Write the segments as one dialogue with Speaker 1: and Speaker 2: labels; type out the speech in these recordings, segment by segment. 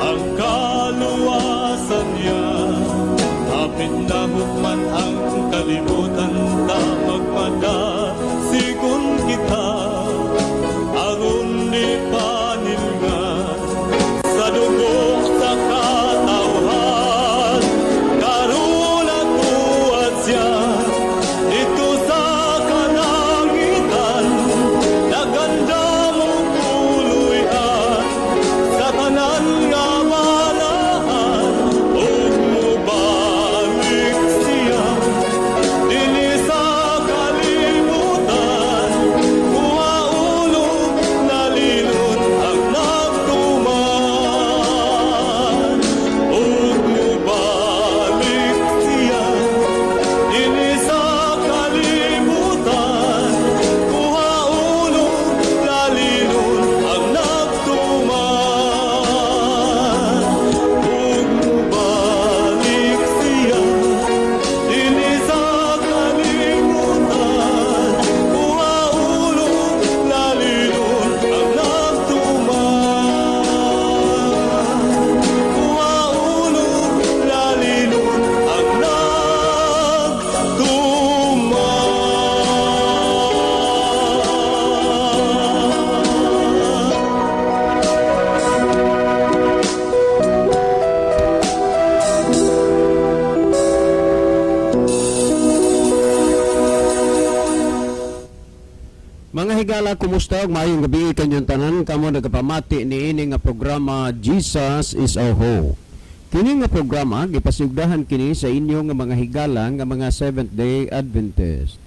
Speaker 1: Ang kaluwasan niya. Hapit na hukman ang kalibutan, ta magpadasigon kita aron di panilngan sa dugo sa katawhan. Karon natuad siya didto sa kalangitan, nagandam og puloy-an sa tanan nga balaan, ug mobalik siya dinhi sa kalibutan, kuhaon ug lalinon ang nagtuman, ug mobalik siya dinhi sa kalibutan, kuhaon ug lalinon ang nagtuman, ug mobalik siya dinhi sa kalibutan, kuhaon ug lalinon ang nagtuman, kuhaon ug lalinon ang nagtuman.
Speaker 2: Mga higala, kumusta ug maayong gabi kanyong tanan kamo nagapamati niini nga programa, Jesus is Our Hope. Kini nga programa gipasigdahan kini sa inyo nga mga higala nga mga Seventh Day Adventist.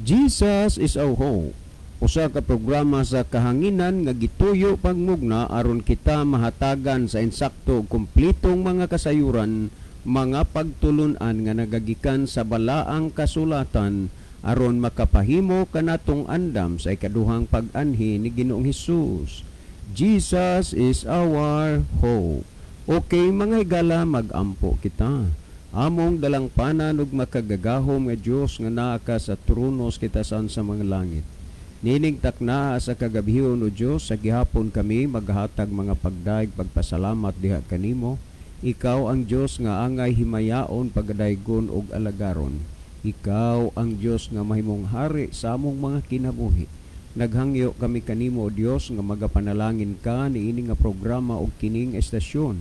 Speaker 2: Jesus is Our Hope. Usa ka programa sa kahanginan nga gituyo pagmugna aron kita mahatagan sa insakto ug kumpletong mga kasayuran, mga pagtulun-an nga nagagikan sa balaang kasulatan aron makapahimo kanatong andam sa ikaduhang pag-anhi ni Ginoong Hesus. Jesus is our hope. Okay, mga higala, magampo kita. Among dalangpanan ug makagagahom nga Dios nga naa ka sa trono sa kitasan sa mga langit. Nining takna sa kagabhion, o Dios, sa gihapon kami maghatag mga pagdaig pagpasalamat diha kanimo. Ikaw ang Dios nga angay himayaon, pagadaygon ug alagaron. Ikaw ang Dios nga mahimong hari sa among mga kinabuhi. Naghangyo kami kanimo, o Dios, nga magapanalangin ka niini nga programa ug kining estasyon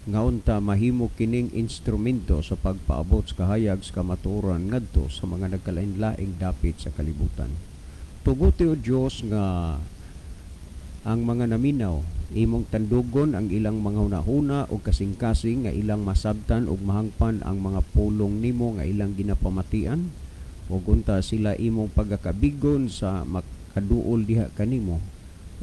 Speaker 2: nga unta mahimo kining instrumento sa pagpaabot sa kahayag sa kamatuoran ngadto sa mga nagkalain-laing dapit sa kalibutan. Tuguti, o Dios, nga ang mga naminaw imong tandugon ang ilang mga hunahuna o kasing-kasing nga ilang masabtan ug mahangpan ang mga pulong nimo nga ilang ginapamatian, ug unta sila imong pagakabigon sa makaduol diha kanimo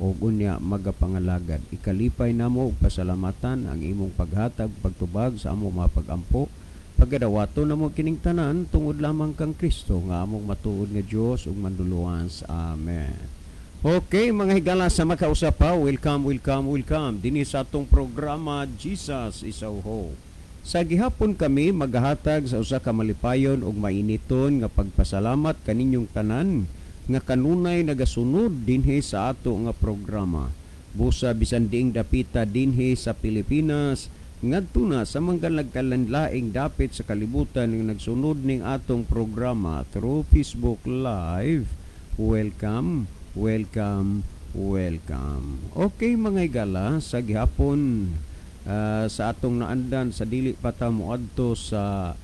Speaker 2: ug unya magapangalagad. Ikalipay namo ug pasalamatan ang imong paghatag, pagtubag sa among mga pagampo. Pagadawato namo kining tanan tungod lamang kang Kristo nga among matuod nga Dios ug Manluluwas. Amen. Okay, mga higala sa makausa pa, welcome, welcome, welcome dinhi sa atong programa, Jesus is Our Hope. Sa gihapon kami maghahatag sa usa ka malipayon ug mainiton nga pagpasalamat kaninyong tanan nga kanunay nagasunod dinhi sa ato nga programa. Busa bisan diing dapita dinhi sa Pilipinas ngadto na sa mga nagkalanlaing dapit sa kalibutan nga nagsunod ning atong programa through Facebook Live. Welcome, welcome, welcome. Okay, mga higala, sa gihapon sa atong naandan sa dili pa ta moadto sa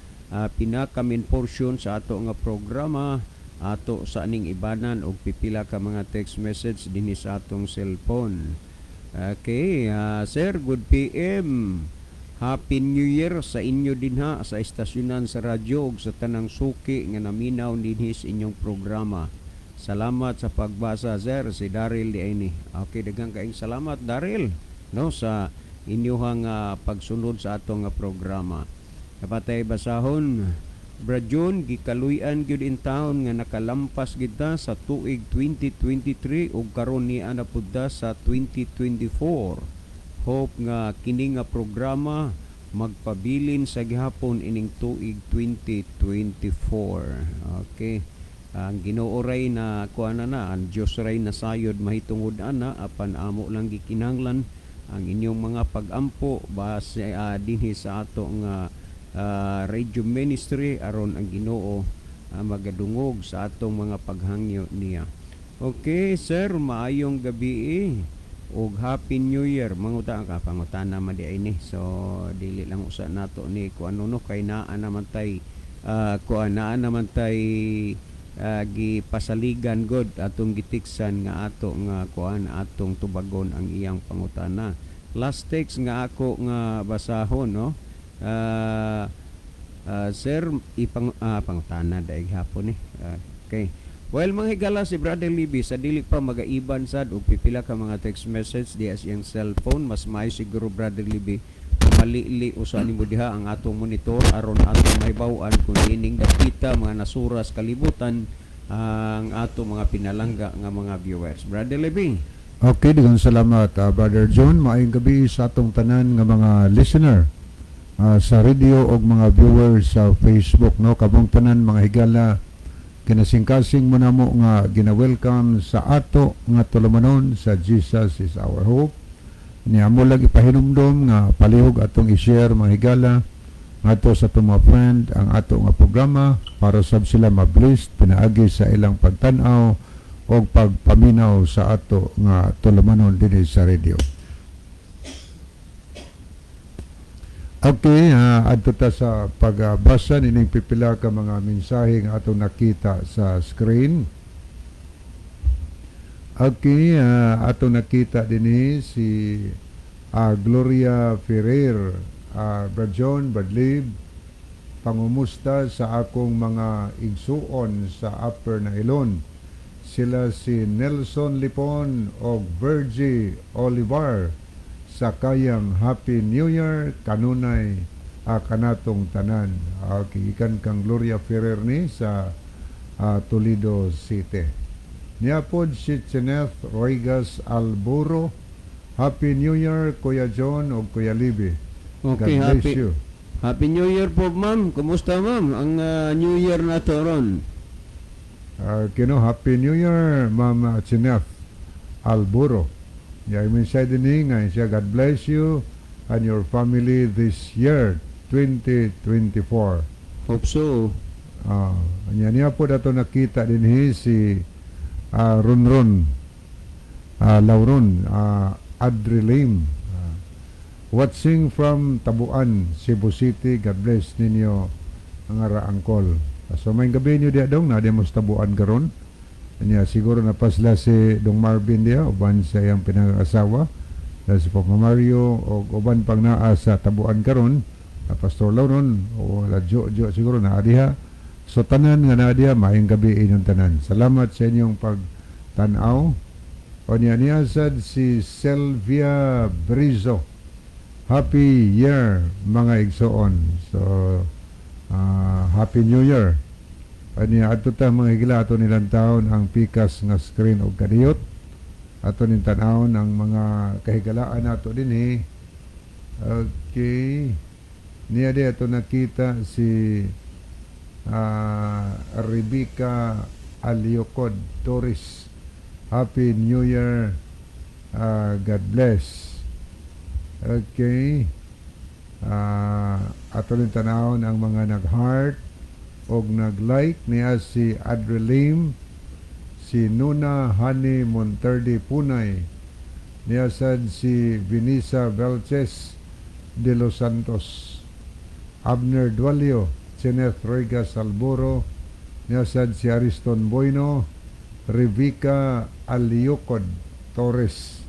Speaker 2: pinaka main portion sa ato nga programa, ato sa aning ibanan og pipila ka mga text message dinhi sa atong cellphone. Okay, sir, good PM. Happy New Year sa inyo dinha sa estasyonan sa radyo ug sa tanang suki nga naminaw dinhi sa inyong programa. Salamat sa pagbasa, sir, si Daryl diay ni. Okay, daghang kaayong salamat, Daryl, no, sa inyuhang pagsunod sa atong nga programa. Napatay basahon. Brad Jun, gikaluy-an gyud in taon nga nakalampas kita sa tuig 2023 ug karon ni na pud ta sa 2024. Hope nga kini nga programa magpabilin sa gihapon ining tuig 2024. Okay. Ang Ginoo ray na kuan na, ang Dios ray na sayod mahitungod ana, apan amo lang gikinahanglan Ang inyong mga pagampo base dinhi sa ato nga radio ministry aron ang Ginoo magadungog sa atong mga paghangyo niya. Okay, sir, maayong gabi ug Happy New Year. Manguta ka, pangutana man di ay ni. So dili lang usa nato ni kuan no, kay naa naman tay kuan, naa naman tay gipasaligan god atong gitiksan nga ato nga kuan, atong tubagon ang iyang pangutana. Last text nga ako nga basahon, no. Sir, ipang pangutana dahil hapon eh. Okay. Well, mga higala, si Brother Libby sa dili pa magaiban sad og pipila ka mga text message diya sa iyang cellphone, mas maayo siguro, Brother Libby, malili usa nimo diha ang atong monitor aron atong mahibaw-an kung ining dapita mga nasuras kalibutan ang ato mga pinalangga nga mga viewers. Brother Libby.
Speaker 3: Okay, daghang salamat, Brother John. Maayong gabi sa atong tanan nga mga listener sa radio og mga viewers sa Facebook, no. Kamong tanan, mga higala, kinasingkasing mo namo nga gina-welcome sa ato nga tulumanon sa Jesus Is Our Hope. Niya mo lang ipahinumdom nga palihog atong i-share, mga higala, ngadto sa atong mga friend ang ato nga programa para sab sila ma-blessed pinaagi sa ilang pagtan-aw o pagpaminaw sa ato nga tulumanon dinhi sa radio. Okay, adto ta sa pagbasa nining pipila ka mga mensahe nga atong nakita sa screen. Okay, atong nakita dinhi si Gloria Ferrer, Brad John, Brad Lib, pangumusta sa akong mga igsuon sa Upper Nailon. Sila si Nelson Lipon o Virgie Olivar sa kayang. Happy New Year kanunay kanatong tanan. Okay, ikan kang Gloria Ferrer ni sa Toledo City. Niya pod si Cheneth Roigas Alburo. Happy New Year, Kuya John o Kuya Libby.
Speaker 2: Okay,
Speaker 3: God bless
Speaker 2: happy
Speaker 3: you.
Speaker 2: Happy New Year po, ma'am. Kumusta, ma'am? Ang New Year na to ron.
Speaker 3: Kino, Happy New Year, Ma'am Cheneth Alburo. Yeah, mensahe din ni nga siya, God bless you and your family this year, 2024.
Speaker 2: Hope so.
Speaker 3: Anya niya po dato nakita din si Runrun Lauron Adrilim. Watching from Tabuan, Cebu City. God bless ninyo ang ara, angkol. So may gabi niyo diya dong, na mo sa Tabuan karon. Anya siguro na pasla si Dong Marvin diya uban sa iyang pinag-asawa. Si Papa Mario o uban pang naa sa Tabuan karon. Pastor Lauron o la Jo Jo siguro naa diha. So tanan nga naa diha, maayong gabi inyong tanan. Salamat sa inyong pagtan-aw. O niya niya sad si Selvia Brizo. Happy Year, mga igsoon. So Happy New Year. Aniya adto ta, mga higala, ato nilang taon ang pikas nga screen og kadiyot. Ato ning tan-awon ang mga kahigalaan nato dinhi. Okay. Niya di ato nakita si Rebecca Aliocod Torres. Happy New Year. God bless. Okay. Ato rin tanawon ang mga nag-heart o nag-like niya si Adrelim, si Nuna Hani Monterde Punay, niya sad si Vinisa Velches de los Santos, Abner Dualio, Kenneth Roigas Alboro, niya sad si Ariston Boino, Revica Aliocod Torres.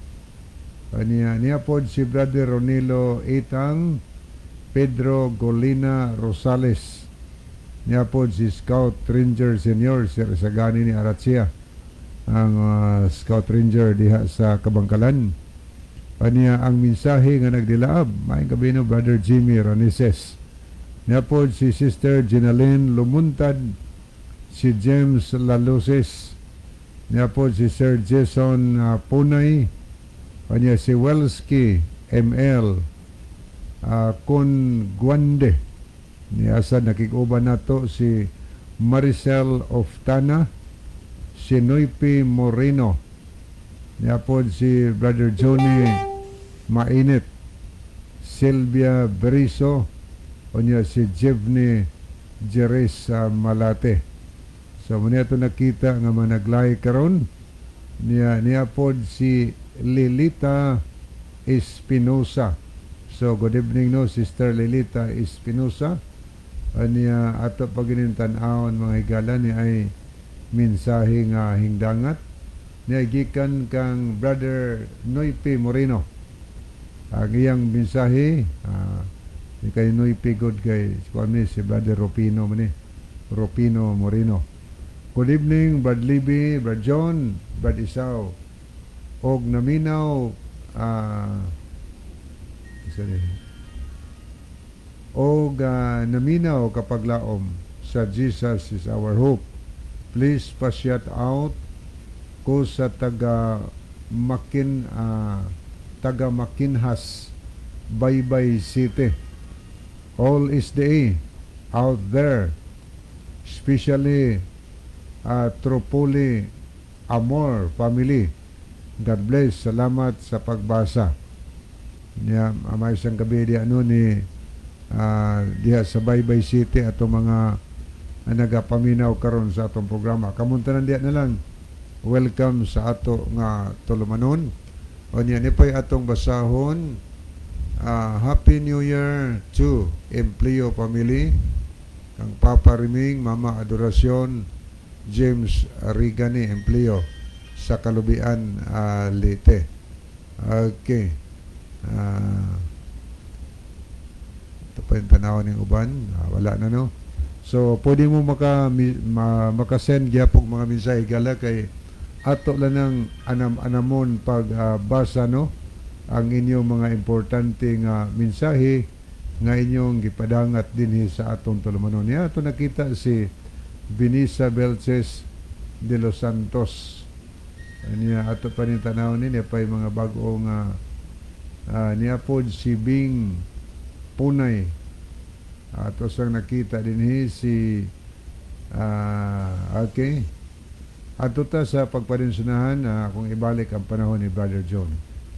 Speaker 3: Niya, niya pod si Brother Ronilo Itang, Pedro Golina Rosales. Niya pod si Scout Ranger Senior, Sir Sagani ni Aratsia, ang Scout Ranger diha sa Kabangkalan. Aniya ang mensahe nga nagdilaab. Maayong gabi no, Brother Jimmy Ranises. Niya pod si Sister Ginaline Lumuntad, si James Laluces. Niya pod si Sir Jason Punay. Aniya si Welski ML Kun Guande. Niya sa nakikuban nato si Maricel Oftana, si Noypi Moreno. Niya pod si Brother Johnny Mainit, Sylvia Beriso, unya si Jevne Jerez sa Malate. So mao ato nakita nga mga nag-like karon niya niya pod si Lilita Espinosa. So good evening, no, Sister Lilita Espinosa. Aniya ato pag tan-awon, mga higala, ni ay mensahe nga hingdangat niya gikan kang Brother Noypi Moreno. Ang iyang mensahe ni kay Noypi good kay kuan ni si Brother Rupino man ni Rupino Moreno. Good evening, Brad Libby, Brad John, Brad Isaw. Og naminaw sorry. Og naminaw kapaglaom sa Jesus is Our Hope. Please pa-shout out ko sa taga Makinhas, Baybay City. All SDA out there, especially Tropoli Amor family. God bless. Salamat sa pagbasa. Niya, may isang gabi di ano ni diha sa Baybay City ato mga nagapaminaw karon sa atong programa. Kamunta na diha na lang. Welcome sa ato nga tulumanon. O niya ni pa'y atong basahon. Happy New Year to Empleo family. Kang Papa Riming, Mama Adoracion, James Rigani Empleo sa Kalubian, Leyte. Okay. Ito pa yung tanawan ng uban. Wala na, no. So, pwede mo maka-send gyapon mga mensahe gala kay ato lang ng anam-anamon pag basa, no, ang inyong mga importante nga mensahe nga inyong gipadangat dinhi sa atong tulumanon. Niya ato nakita si Benisa Belches de los Santos. Niya ato pa ni tanaw ni niya pa yung mga bag-o nga niya pod si Bing Punay. Ato sang nakita dinhi si okay. Ato ta sa pagpadinsunahan kung ibalik ang panahon ni Brother John.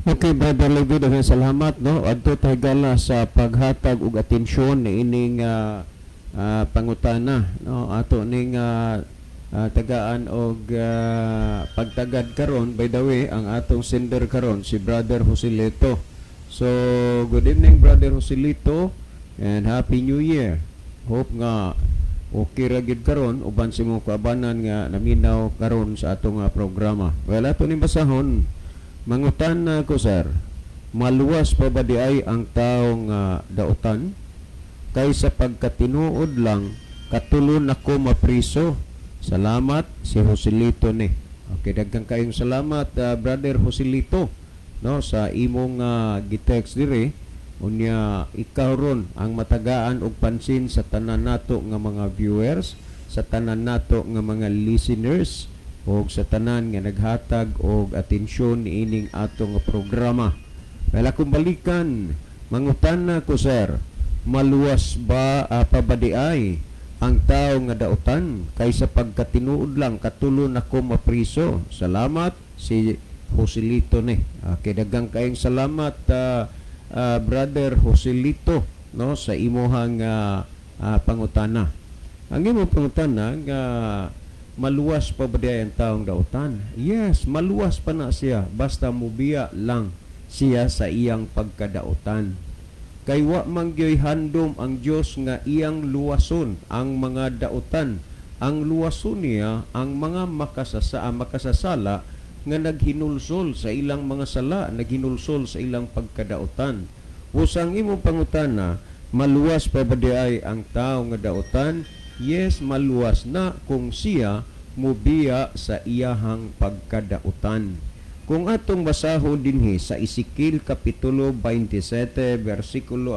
Speaker 2: Okay, Brother Levi, daghang salamat, no. Adto ta, higala, sa paghatag og atensyon niining pangutana, no. Ato ning tagaan og pagtagad karon. By the way, ang atong sender karon si Brother Joselito. So, good evening, Brother Joselito, and Happy New Year. Hope nga okay ra gyud karon uban sa imong kaabanan nga naminaw karon sa atong programa. Well, ato ning basahon. Mangutan na ko, sir. Maluwas pa ba di ay ang taong dautan? Kay sa pagkatinuod lang, katulo nako mapriso. Salamat, si Joselito ni. Okay, daghan kayong salamat, Brother Joselito, no, sa imong gitext dire. Unya ikaw ron ang matagaan og pansin sa tanan nato nga mga viewers, sa tanan nato nga mga listeners og sa tanan nga naghatag og atensyon niining atong programa. Well, akong balikan, mangutan na ko, sir, maluwas ba pa ba di ay ang tao nga dautan? Kaysa pagkatinuod lang, katulo nako mapriso. Salamat, si Joselito ni. Okay, daghang kayong salamat, Brother Joselito, no, sa imuhang pangutana. Ang imong pangutana nga maluwas pa ba di ay ang taong dautan? Yes, maluwas pa na siya basta mubiya lang siya sa iyang pagkadautan. Kay wa man gyoy handom ang Dios nga iyang luwason ang mga dautan. Ang luwason niya ang mga makasasala nga naghinulsol sa ilang mga sala, naghinulsol sa ilang pagkadautan. Usang imong pangutana, maluwas pa ba di ay ang tao nga dautan? Yes, maluwas na kung siya mubiya sa iyahang pagkadautan. Kung atong basahon dinhi sa Ezekiel kapitulo 27 bersikulo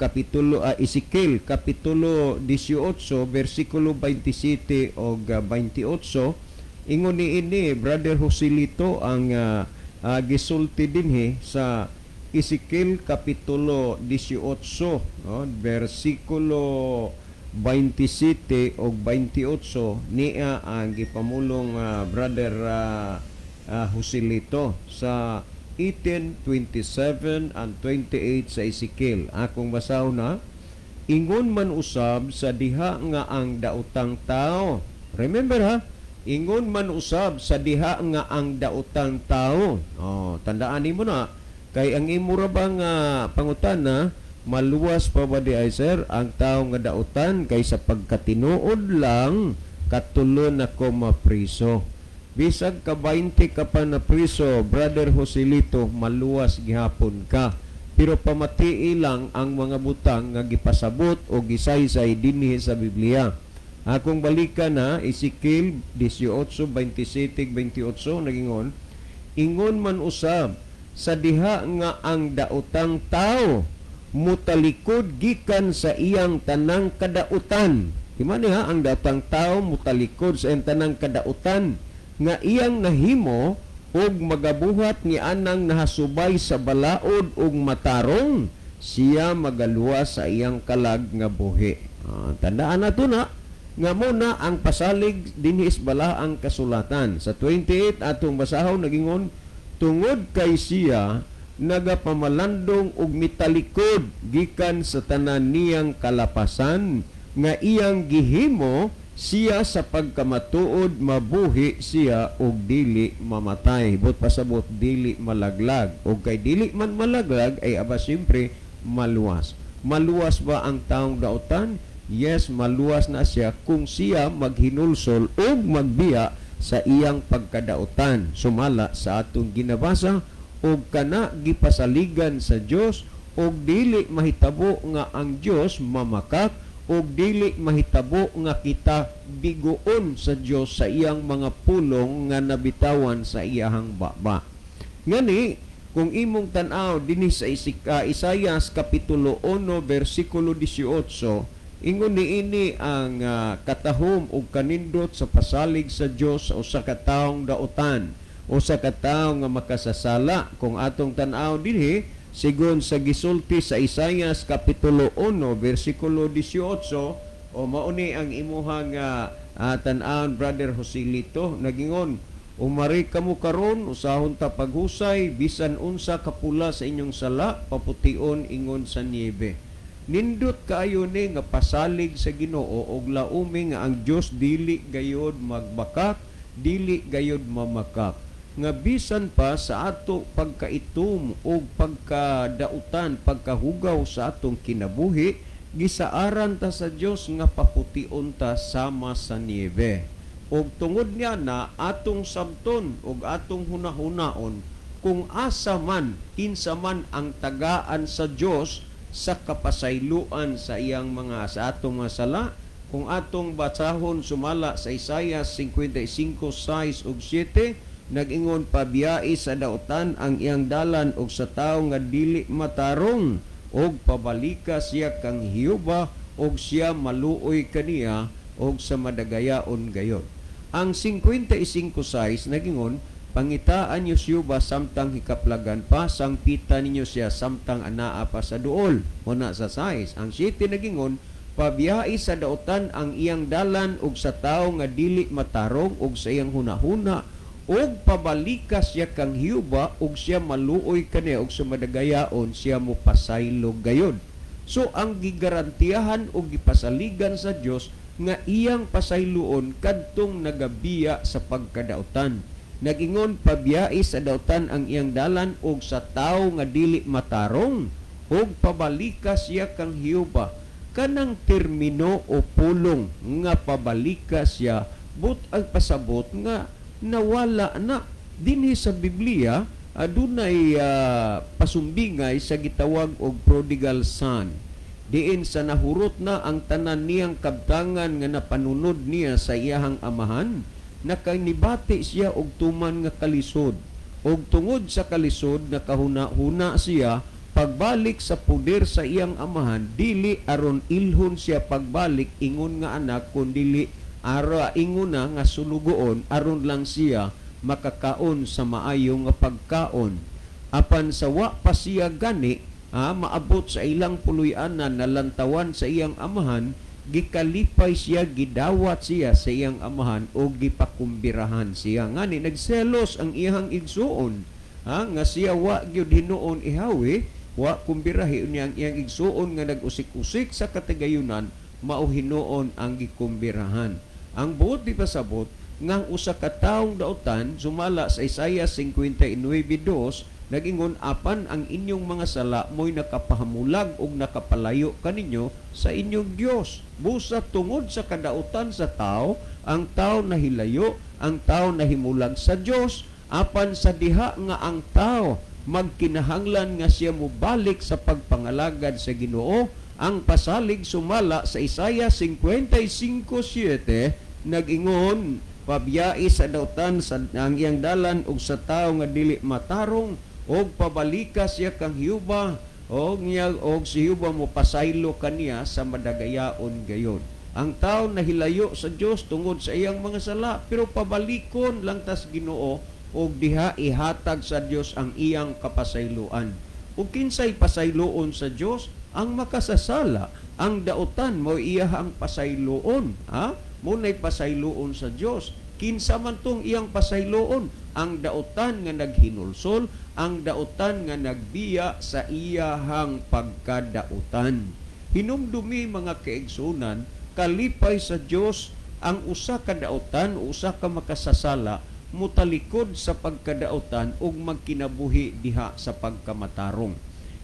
Speaker 2: kapitulo Ezekiel kapitulo 18 bersikulo 27 og 28, ingon ni ini, Brother Joselito, ang gisulti dinhi sa Ezekiel kapitulo 18, no, bersikulo 27 og 28, niya ang gipamulong, Brother Joselito, sa 18, 27 and 28 sa Ezekiel. Akong basahon na. Ingon man usab sa diha nga ang daotang tao. Remember ha, ingon man usab sa diha nga ang daotang tao. Oh, tandaan nimo na kay ang imo ra ba nga pangutana, maluwas pa ba di ay, sir, ang tao nga daotan kay sa pagkatinuod lang katulo na ko mapriso? Bisag ka 20 ka pa na priso, Brother Joselito, maluwas gihapon ka. Pero pamatii lang ang mga butang nga gipasabot o gisaysay dinhi sa Biblia. Akong balikan na Ezekiel 18:27 28, nagingon, ingon man usab sa diha nga ang daotang tao mutalikod gikan sa iyang tanang kadautan. Himani ha, ang daotang tao mutalikod sa iyang tanang kadautan nga iyang nahimo ug magabuhat ni anang nahasubay sa balaod ug matarong, siya magaluwas sa iyang kalag nga buhi. Tandaan na to na nga muna ang pasalig dinhi sa balaang kasulatan. Sa 28 atong basahon, nagingon, tungod kay siya nagapamalandong ug mitalikod gikan sa tanan niyang kalapasan nga iyang gihimo, siya sa pagkamatuod mabuhi siya ug dili mamatay. But pasabot, dili malaglag. Ug kay dili man malaglag ay aba siyempre maluwas. Maluwas ba ang taong daotan? Yes, maluwas na siya kung siya maghinulsol ug magbiya sa iyang pagkadaotan sumala sa atong ginabasa, ug kana gipasaligan sa Dios, ug dili mahitabo nga ang Dios mamakak ug dili mahitabo nga kita biguon sa Dios sa iyang mga pulong nga nabitawan sa iyahang baba. Ngani, kung imong tan-aw dinhi sa Isayas kapitulo 1 bersikulo 18, ingon niini ang katahom ug kanindot sa pasalig sa Dios sa usa ka taong daotan, usa ka tawo nga makasasala. Kung atong tan-aw dinhi sigon sa gisulti sa Isayas kapitulo 1 bersikulo 18, o mauni ang imuhang tan-awon, Brother Joselito, nagingon, "Umari kamo karon, usahon ta paghusay, bisan unsa kapula sa inyong sala, papution ingon sa niebe." Nindot kaayo ni nga pasalig sa Ginoo og laumi nga ang Dios dili gayod magbakak, dili gayod mamakak. Nga bisan pa sa ato pagkaitom o pagkadautan, pagkahugaw sa atong kinabuhi, gisaaran ta sa Dios nga papution ta sama sa niebe. Og tungod niya na atong sabton og atong hunahunaon kung asa man, kinsa man ang tagaan sa Dios sa kapasayloan sa iyang mga sa atong mga sala. Kung atong basahon sumala sa Isaiah 55:6 ug 7, nag-ingon, "Pabiyai sa daotan ang iyang dalan ug sa tawo nga dili matarong, ug pabalika siya kang Jehova ug siya maluoy kaniya ug sa madagayaon gayon." Ang 55:6 nagingon, "Pangitaan niyo siya samtang hikaplagan pa, sangpita ninyo siya samtang anaa pa sa duol." Muna sa 6. Ang 7 nagingon, "Pabiyai sa daotan ang iyang dalan ug sa tawo nga dili matarong ug sa iyang hunahuna, ug pabalika siya kang Jehova ug siya maluoy kaniya ug sa madagayaon siya mopasaylo gayon." So ang gigarantiyahan og gipasaligan sa Dios nga iyang pasayloon kadtong nagabiya sa pagkadautan. Nagingon, "Pabiyai sa dautan ang iyang dalan ug sa tawo nga dili matarong, ug pabalika siya kang Jehova." Kanang termino o pulong nga pabalika siya, but ang pasabot nga nawala na dinhi sa Biblia. Adunay pasumbingay sa gitawag og prodigal son, diin sa nahurot na ang tanan niyang kabtangan nga napanunod niya sa iyahang amahan, nakanibati siya og tuman nga kalisod, og tungod sa kalisod nakahuna-huna siya pagbalik sa puder sa iyang amahan, dili aron ilhon siya pagbalik ingon nga anak, kundili ara ingon na nga sulugoon aron lang siya makakaon sa maayo nga pagkaon. Apan sa wa pa siya gani maabot sa ilang puloy-anan, nalantawan sa iyang amahan, gikalipay siya, gidawat siya sa iyang amahan o gipakumbirahan siya. Ngani nagselos ang iyang igsuon. Ha, nga siya wa gyud hinuon ihawi, wa kumbirahi niya ang iyang igsuon nga nag-usik-usik sa katigayunan, mao hinuon ang gikumbirahan. Ang buot di pasabot nga ang usa ka taong dautan, sumala sa Isaiah 59:2, nagingon, "Apan ang inyong mga sala mo'y nakapahamulag ug nakapalayo kaninyo sa inyong Dios." Busa tungod sa kadautan sa tao, ang tao nahilayo, ang tao nahimulag sa Dios. Apan sa diha nga ang tao magkinahanglan nga siya mobalik sa pagpangalagad sa Ginoo, ang pasalig sumala sa Isaiah 55:7 nag-ingon, "Pabiyai sa dautan sa ang iyang dalan ug sa tawo nga dili matarong, og pabalika siya kang Jehova, og niya og si Jehova mo pasaylo kaniya sa madagayaon gayon." Ang tao nahilayo sa Dios tungod sa iyang mga sala, pero pabalikon lang tas Ginoo og diha ihatag sa Dios ang iyang kapasayloan. Ug kinsay pasayloon sa Dios? Ang makasasala, ang dautan mo iya ang pasayloon, ha? Mo nay pasayloon sa Dios. Kinsa man tong iyang pasayloon? Ang dautan nga naghinulsol, ang dautan nga nagbiya sa iyahang pagkadautan. Hinumdumi, mga kaigsunan, kalipay sa Dios ang usa ka dautan, usa ka makasasala mutalikod sa pagkadautan ug magkinabuhi diha sa pagkamatarong.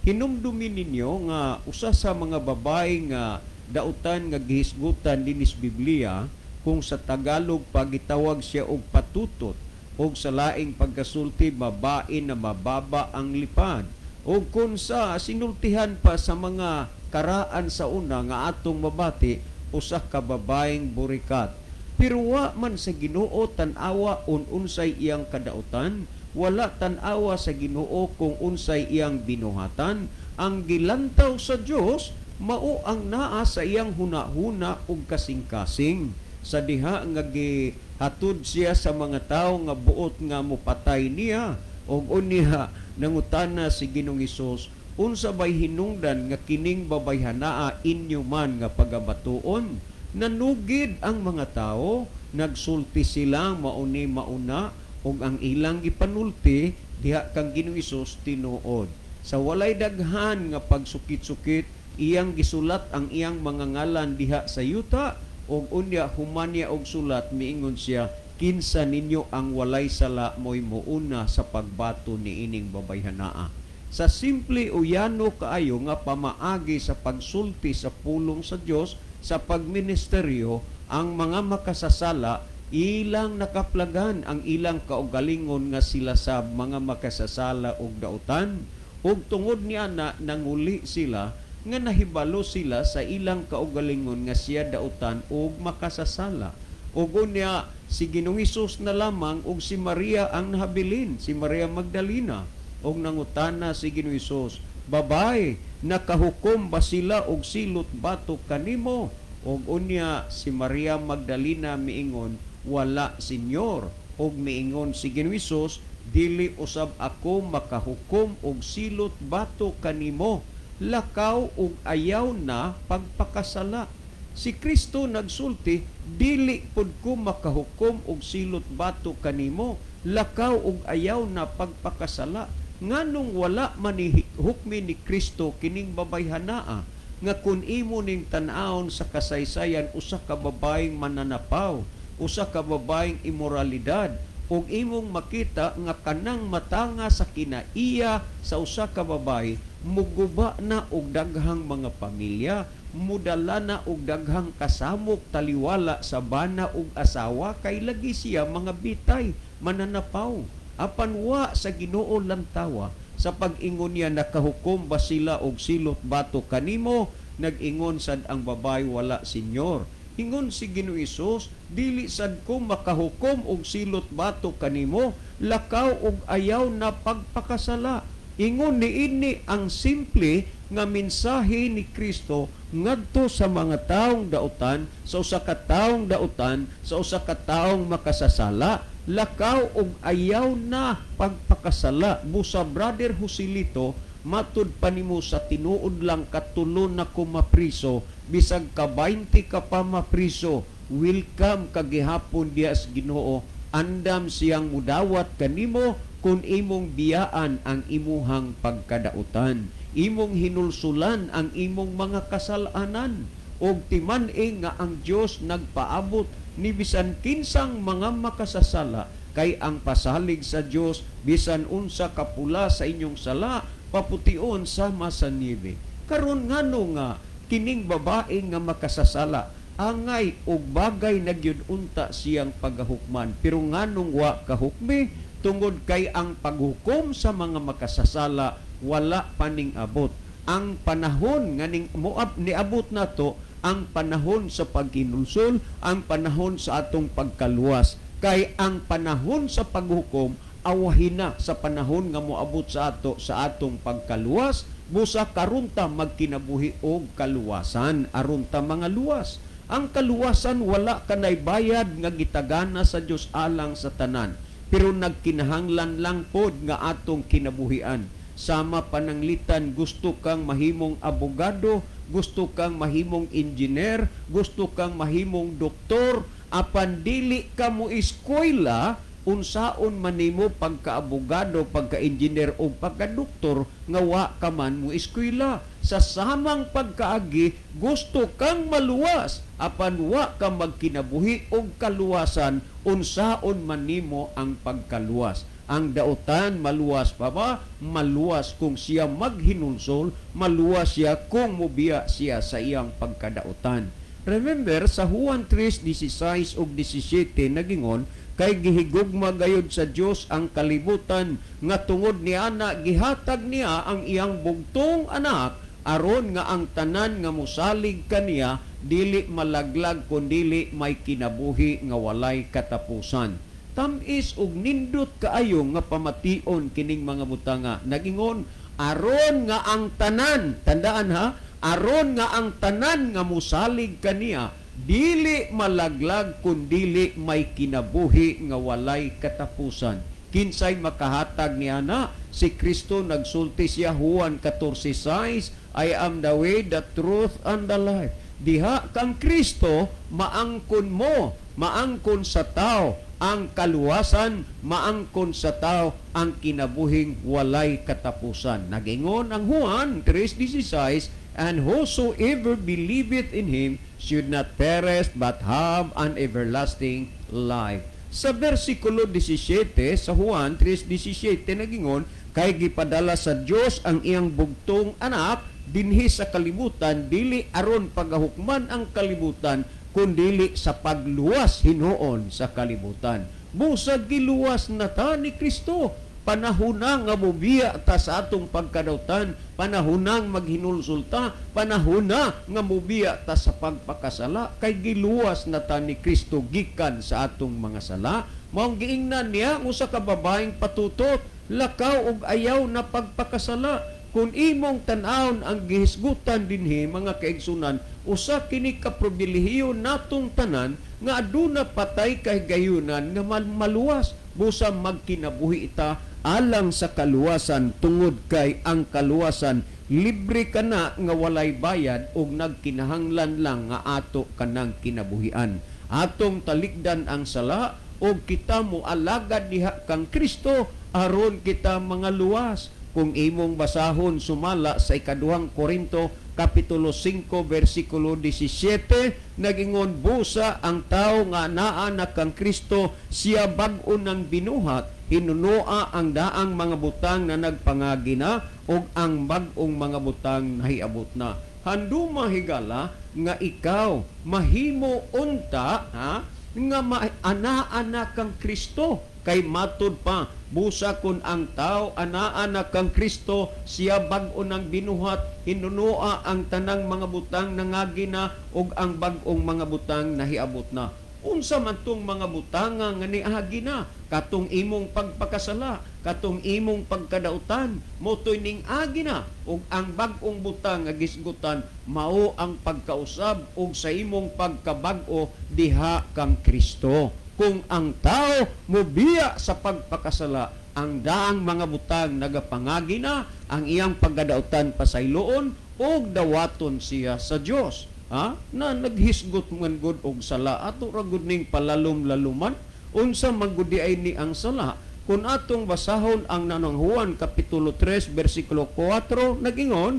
Speaker 2: Hinumdumi ninyo nga usa sa mga babae nga dautan nga gihisgutan dinhis Biblia, kung sa Tagalog pagitawag siya og patutot, og sa laing pagkasulti, babae na mababa ang lipad, o kung sa sinultihan pa sa mga karaan sa una nga atong mabati, usa ka babaeng burikat. Pero wa man sa Ginoo tan-awa un unsay iyang kadautan, wala tan-awa sa Ginoo kung unsay iyang binuhatan. Ang gilantaw sa Dios mao ang naa sa iyang hunahuna ug kasing-kasing. Sa diha nga gihatod siya sa mga tawo nga buot nga mopatay niya, og unya nangutana si Ginoong Hesus, "Unsa bay hinungdan nga kining babayhanaa inyo man nga pagabatuon?" Nanugid ang mga tao, nagsulti sila mauni mauna, ug ang ilang gipanulti diha kang Ginoong Hesus tinuod. Sa walay daghan nga pagsukit-sukit, iyang gisulat ang iyang mga ngalan diha sa yuta, ug unya human niya og sulat, miingon siya, "Kinsa ninyo ang walay sala, mo'y muuna sa pagbato niining babayhanaa." Sa simple o yano kaayo nga pamaagi sa pagsulti sa pulong sa Dios, sa pagministeryo, ang mga makasasala ilang nakaplagan ang ilang kaugalingon nga sila sa mga makasasala og dautan, ug tungod niya na nanguli sila nga nahibalo sila sa ilang kaugalingon nga siya dautan og makasasala. Ug unya si Ginoong Hesus na lamang ug si Maria ang nahabilin, si Maria Magdalena. Og nangutana si Ginoong Hesus, "Babay, nakahukom ba sila og silot batok kanimo?" Og unya si Maria Magdalena miingon, "Wala, Senyor." Og miingon si Ginoong Hesus, "Dili usab ako makahukom og silot batok kanimo. Lakaw ug ayaw na pagpakasala." Si Kristo nagsulti, "Dili pud ko makahukom og silot batok kanimo. Lakaw ug ayaw na pagpakasala." Nganong wala man ni hukmi ni Kristo kining babayhanaa nga kun imo ning tan-awon sa kasaysayan, usa ka babaeng mananapaw, usa ka babaeng imoralidad, ug imong makita nga kanang matanga sa kinaiya sa usa ka babae muguba na og daghang mga pamilya, mudala na og daghang kasamok taliwala sa bana ug asawa, kay lagi siya mga bitay, mananapaw. Apan wa sa Ginoo lantawa sa pag-ingon niya, "Nakahukom ba sila og silot bato kanimo?" Nag-ingon sad ang babae, "Wala, Senyor." Ingon si Ginoo Hesus, "Dili sad ko makahukom og silot bato kanimo. Lakaw og ayaw na pagpakasala." Ingon niini ang simple nga mensahe ni Kristo ngadto sa mga taong dautan, sa usa ka taong dautan, sa usa ka taong makasasala: lakaw og ayaw na pagpakasala. Busa, Brother Joselito, matud pa nimo sa tinuod lang katulo na ko mapriso, bisag ka 20 ka pa mapriso, welcome ka gihapon diha sa Ginoo. Andam siyang mudawat kanimo. Kung imong biyaan ang imuhang pagkadautan, imong hinulsulan ang imong mga kasalanan, og timan-i nga ang Dios nagpaabot ni bisan kinsang mga makasasala, kay ang pasalig sa Dios, bisan unsa kapula sa inyong sala, papution sama sa niebe. Karon, ngano nga kining babae nga makasasala, angay og bagay na gyud unta siyang pagahukman, pero nganong wa kahukmi? Tungod kay ang paghukom sa mga makasasala wala pa ning abot. Ang panahon nga ning moab niabot nato ang panahon sa paghinulsol, ang panahon sa atong pagkaluwas, kay ang panahon sa paghukom awahin na sa panahon nga moabot sa ato sa atong pagkaluwas. Busa karon ta magkinabuhi og kaluwasan, aron ta mga luwas. Ang kaluwasan, wala kanay bayad nga gitagana sa Dios alang sa tanan, pero nagkinahanglan lang pod nga atong kinabuhian. Sama pananglitan gusto kang mahimong abogado, gusto kang mahimong engineer, gusto kang mahimong doktor, apan dili ka mo eskwela, unsaon man nimo pagka-abogado, pagka-engineer o pagka-doktor nga wa ka man mo eskwela? Sa samang pagkaagi, gusto kang maluwas apan wa ka magkinabuhi og kaluwasan, unsaon man nimo ang pagkaluwas? Ang dautan, maluwas pa ba? Maluwas kung siya maghinulsol, maluwas siya kung mubiya siya sa iyang pagkadautan. Remember, sa Juan 3:16 ug 17 nagingon, "Kay gihigugma gayud sa Dios ang kalibutan nga tungod niana gihatag niya ang iyang bugtong anak, aron nga ang tanan nga mosalig kaniya dili malaglag kundili may kinabuhi nga walay katapusan." Tamis ug nindot kaayo nga pamation kining mga butanga. Nagingon, aron nga ang tanan, tandaan ha, aron nga ang tanan nga mosalig kaniya dili malaglag kundili may kinabuhi nga walay katapusan. Kinsay makahatag niya na? Si Kristo. Nagsulti siya, Juan 14:6, "I am the way, the truth, and the life." Diha kang Kristo, maangkon mo, maangkon sa tao ang kaluwasan, maangkon sa tao ang kinabuhing walay katapusan. Nagingon ang Juan 3:16, "And whosoever believeth in Him should not perish but have an everlasting life." Sa versikulo 17 sa Juan 3:17 nagingon, "Kay gipadala sa Dios ang iyang bugtong anak dinhi sa kalibutan, dili aron pagahukman ang kalibutan, kundili sa pagluwas hinuon sa kalibutan." Busag giluwas na ta ni Kristo. Panahon na nga mobiya ta sa atong pagkadawtan, panahon na maghinulsol ta, panahon na nga mobiya ta sa pagpakasala, kay giluwas na ta ni Kristo gikan sa atong mga sala. Maong giingnan niya usa ka babaeng patutot, "Lakaw og ayaw na pagpakasala." Kung imong tan-awon ang gihisgutan dinhi, mga kaigsunan, usa kini ka pribilehiyo natong tanan nga aduna patay kahigayunan nga maluwas. Busa magkinabuhi ita alang sa kaluwasan, tungod kay ang kaluwasan libre kana nga walay bayad ug nagkinahanglan lang nga ato kanang kinabuhian. Atong talikdan ang sala ug kita mo alagad diha kang Kristo aron kita mga luwas. Kung imong basahon sumala sa Ikaduhang Korinto kapitulo 5 versikulo 17, nagingon, "Busa ang tao nga naa na kang Kristo, siya bag-o ng binuhat, hinunoa ang daang mga butang na nagpangagi na ug ang bag-ong mga butang nahiabot na." Handuma, higala, nga ikaw mahimo unta ha nga anaa na kang Kristo, kay matud pa, "Busa kun ang tao anaa na kang Kristo, siya bag-o ng binuhat, hinunoa ang tanang mga butang nangagi na ug ang bag-ong mga butang nahiabot na." Unsa man tong mga butanga nga niagi na? Katong imong pagpakasala, katong imong pagkadautan, motoy ning agi na, ug ang bag-ong butang nga gisgutan mao ang pagkausab ug sa imong pagkabag-o diha kang Kristo. Kung ang tao mobiya sa pagpakasala, ang daang mga butang nagapangagi na, ang iyang pagkadautan pasayloon ug dawaton siya sa Dios. Ha? Na naghisgot man gud og sala. Ato ra gud ning palalom-laluman unsa man gud di ay ni ang sala. Kung atong basahon ang nanong Juan kapitulo 3 bersikulo 4, nagingon,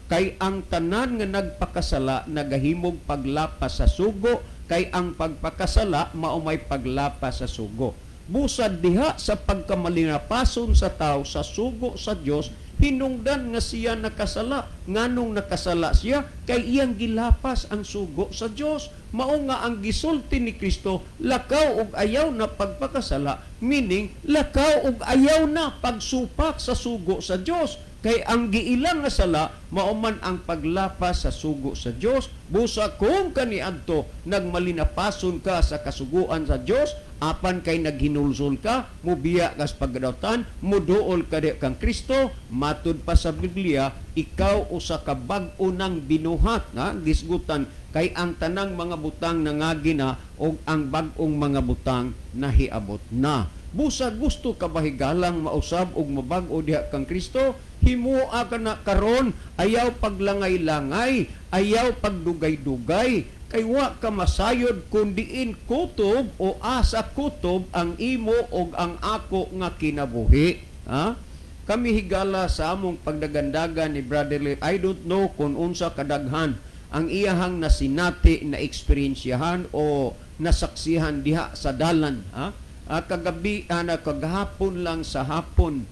Speaker 2: kay ang tanan nga nagpakasala nagahimog paglapas sa sugo, kay ang pagpakasala mao may paglapas sa sugo. Busad diha sa pagkamalinapason sa tao sa sugo sa Dios, hinungdan nga siya nakasala. Nganong nakasala siya? Kay iyang gilapas ang sugo sa Dios. Mao nga ang gisulti ni Kristo, lakaw og ayaw na pagpakasala, meaning lakaw og ayaw na pagsupak sa sugo sa Dios. Kay ang giilang nga sala mao man ang paglapas sa sugo sa Dios. Busa kung kaniadto nagmalinapason ka sa kasuguan sa Dios, apan kay naghinulsol ka, mubiya kas pagkadawtan, muduol ka di kang Kristo, matud pa sa Biblia, ikaw usa ka bag-o nang binuhat, ha? Gisgutan kay ang tanang mga butang nangagi na og ang bag-ong mga butang nahiabot na. Busa gusto ka ba, higalang, mausab og mabag-o diha kang Kristo? Himoa ka na karon, ayaw paglangay-langay, ayaw pagdugay-dugay, kay wa ka masayod kung diin kutob o asa kutob ang imo og ang ako nga kinabuhi. Ha? Kami, higala, sa among pagdagandagan ni Brother Lee, I don't know kung unsa kadaghan ang iyahang nasinati na eksperyensyahan o nasaksihan diha sa dalan. Ha? Kagabi, na kagahapon lang sa hapon,